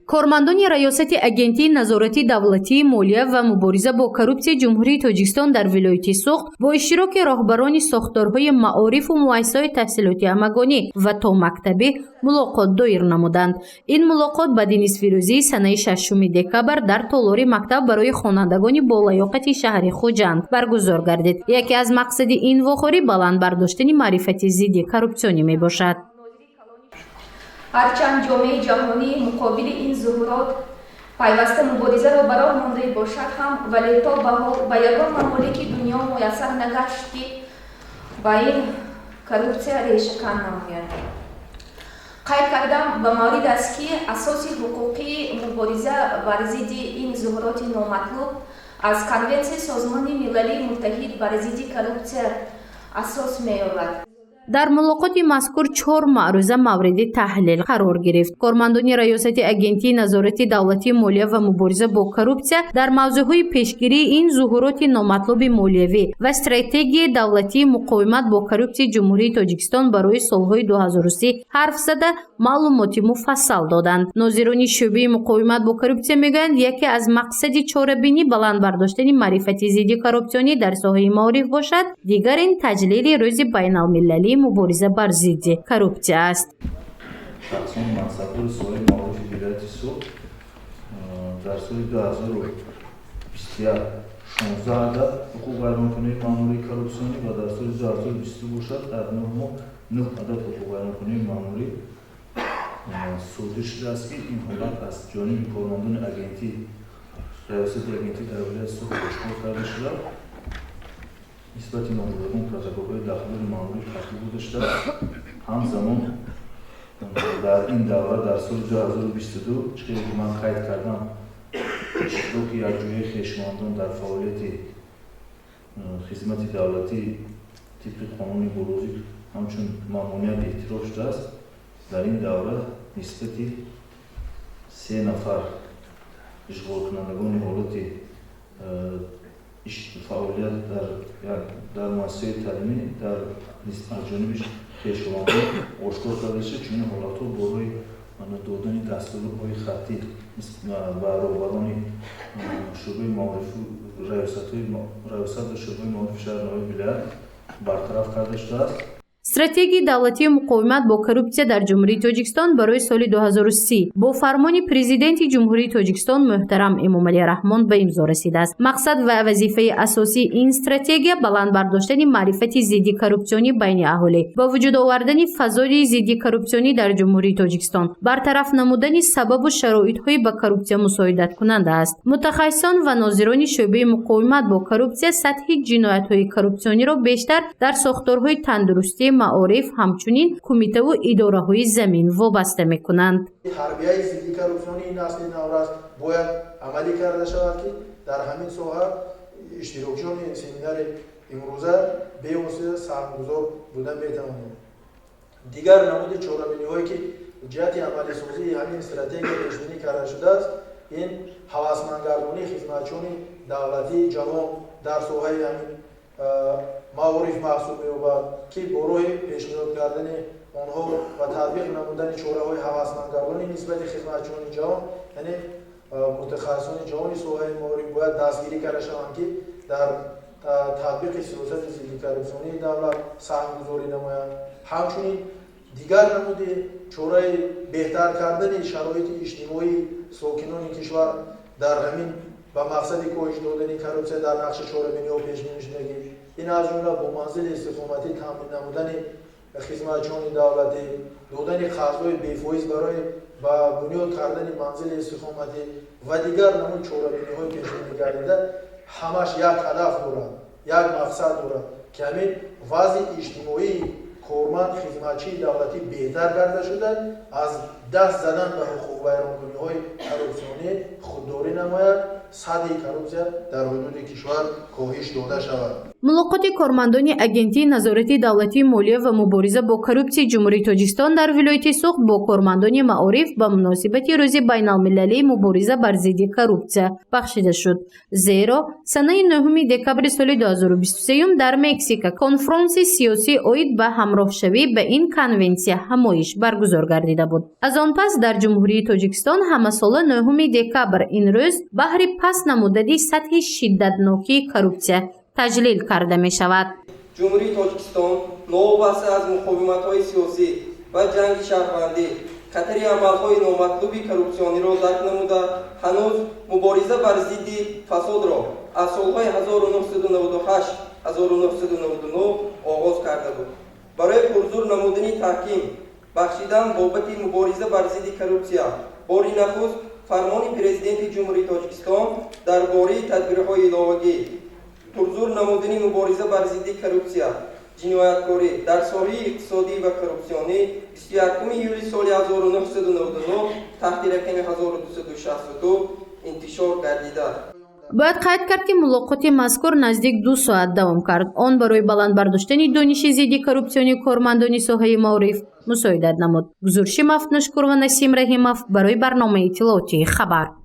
Кормандони Раёсати Агентии назорати давлатии молия ва мубориза бо коррупсияи Ҷумҳурии Тоҷикистон дар вилояти Суғд бо иштироки роҳбарони сохторҳои маорифу муассисаҳои таҳсилоти ҳамагонӣ ва томактабӣ мулоқот доир намуданд. Ин мулоқот баъди нисфирӯзии санаи 6 декабр дар толори мактаб барои хонандагони болаёқати шаҳри Хуҷанд баргузор гардид. Яке аз мақсади ин вохӯрӣ баланд бардоштани маърифати зидди коррупсионӣ мебошад. Ҳарчанд ҷомеаи ҷаҳонӣ муқобили ин зуҳурот пайваста муборизаро ба роҳ монда бошад ҳам, вале то ба ҳол ба ягон мамолики дунё муяссар нагашт, ки ба ин коррупсия решакан намояд. Қайд кардам ба маврид аст, ки асоси ҳуқуқии мубориза бар зидди ин зуҳуроти номатлуб аз Конвенсияи Созмони Милалии Муттаҳид бар зидди коррупсия асос меёбад. Дар мулоқоти мазкур чор маъруза мавриди таҳлил қарор гирифт. Кормандони Раёсати Агентии назорати давлатии молия ва мубориза бо коррупсия дар мавзӯъҳои пешгирии ин зуҳуроти номатлуби молиявӣ ва стратегияи давлатии муқовимат бо коррупсияи Ҷумҳурии Тоҷикистон барои солҳои 2030 ҳарф зада, маълумоти муфассал доданд. Нозирони шӯъбаи муқовимат бо коррупсия мегӯянд, яке аз мақсади чорабинӣ баланд бардоштани маърифати зидди коррупсионӣ дар соҳаи маориф бошад, дигар ин таҷлили Рӯзи байналмилалии мубориза бар зидди коррупсия аст. Шахсони мансабдори соҳаи маорифи вилояти Суғд дар соли 2021 16 адад ҳуқуқвайронкунии маъмурии коррупсионӣ ва дар соли 2022 бошад, дар 9 моҳ 9 адад ҳуқуқвайронкунии маъмурӣ содир шудааст, ки ин ҳолат аз ҷониби кормандони агентӣ, раёсати агентӣ дар вилояти Суғд ошкор карда шуда, нисбати номзадагон протоколҳои дахлдори маъмурӣ тартиб дода шудааст. Ҳамзамон дар ин давра, дар соли 2022, чӣ хеле ки ман қайд кардам, иштироки якҷояи хешовандон дар фаъолияти хизмати давлатӣ тибқи қонуни болозикр ҳамчун мамнуъият эътироф шудааст. Дар ин давра нисбати се нафар ишғолкунандагони ҳолати фаъолият дар муассисаи таълимӣ дар аз ҷониби хешовандон ошкор карда шуд. Чунин ҳолатҳо барои додани дастурҳои хаттӣ ба роҳбарони шӯъбаи маорифу раёсат ва шӯъбаи маорифи шаҳри ноҳияи вилоят бартараф карда шудааст. Стратегияи давлатии муқовимат бо коррупсия дар Ҷумҳурии Тоҷикистон барои соли 2030 бо фармони Президенти Ҷумҳурии Тоҷикистон муҳтарам Эмомалӣ Раҳмон ба имзо расидааст. Мақсад ва вазифаи асосии ин стратегия баланд бардоштани маърифати зидди коррупсионӣ байни аҳолӣ, ба вуҷуд овардани фазои зидди коррупсионӣ дар Ҷумҳурии Тоҷикистон, бартараф намудани сабабу шароитҳои ба коррупсия мусоидаткунанда аст. Мутахассисон ва нозирони шӯъбаи муқовимат бо коррупсия сатҳи ҷиноятҳои коррупсиониро бештар дар сохторҳои тандурустӣ, маориф, ҳамчунин кумитаву идораҳои замин вобаста мекунанд. Тарбияи зидди коррупсионии насли наврас бояд амалӣ карда шавад, ки дар ҳамин соҳа иштирокчиёни семинари имрӯза бевосита саҳмгузор буда метавонанд. Дигар намуди чорабиниҳое, ки ҷиҳати амалисозии ҳамин стратегия пешбинӣ карда шудааст, ин ҳавасмандгардонии хизматчиёни давлатии ҷавон дар соҳаи ҳамин маориф маҳсуб меёбад, ки бо роҳи пешниҳод кардани онҳо ва татбиқ намудани чораҳои ҳавасмандгардонӣ нисбати хизматчиёни ҷавон, яъне мутахассисони ҷавони соҳаи маориф бояд дастгирӣ карда шаванд, ки дар татбиқи сиёсати зидди коррупсионии давлат саҳмгузорӣ намоянд. Ҳамчунин дигар намуди чораи беҳтар кардани шароити иҷтимоии сокинони кишвар дар ҳамин ба мақсади коҳиш додани коррупсия дар нақши чорабиниҳо пешбинӣ шудагӣ, ин аз ҷумла бо манзили истиқоматӣ таъмин намудани хизматчиёни давлатӣ, додани қарзҳои бефоиз барои ба бунёд кардани манзили истиқоматӣ ва дигар намуд чорабиниҳои пешбинӣ гардида ҳамаш як ҳадаф дорад, як мақсад дорад, ки ҳамин вазъи иҷтимоии корманд, хизматчии давлатӣ беҳтар карда шуда, аз даст задан ба ҳуқуқвайронкуниҳои коррупсионӣ худдорӣ намояд, сатҳи коррупсия дар ҳудуди кишвар коҳиш дода шавад. Мулоқоти кормандони Агентии назорати давлатии молия ва мубориза бо коррупсияи Ҷумҳурии Тоҷикистон дар вилояти Суғд бо кормандони маориф ба муносибати Рӯзи байналмилалии мубориза бар зидди коррупсия бахшида шуд. Зеро санаи 9 декабри соли 2023 дар Мексика конфронси сиёсӣ оид ба ҳамроҳшавӣ ба ин конвенсия ҳамоиш баргузор гардида буд. Аз он пас дар Ҷумҳурии Тоҷикистон ҳамасола 9 декабр ин рӯз баҳри паст намудани сатҳи шиддатнокии коррупсия таҷлил карда мешавад. Ҷумҳурии Тоҷикистон новобаста аз муқовиматҳои сиёсӣ ва ҷанги шаҳрвандӣ хатари амалҳои номатлуби коррупсиониро дарк намуда, ҳанӯз мубориза бар зидди фасодро аз солҳои 1998-1999 оғоз карда буд. Барои пурзур намудани таҳким бахшидан бобати мубориза бар зидди коррупсия бори нахуст фармони Президенти Ҷумҳурии Тоҷикистон дар бораи тадбирҳои иловагӣ пурзур намудани мубориза бар зидди коррупсия, ҷинояткорӣ дар соҳаи иқтисодӣ ва коррупсионӣ 21 июли соли 1999 таҳти рақами 1262 интишор гардида. Бояд қайд кард, ки мулоқоти мазкур наздик 2 соат давом кард. Он барои баланд бардоштани дониши зидди коррупсионии кормандони соҳаи маориф мусоидат намуд. Гузориши Мафтунашкур ва Насим Раҳимов барои барномаи иттилоотии «Хабар».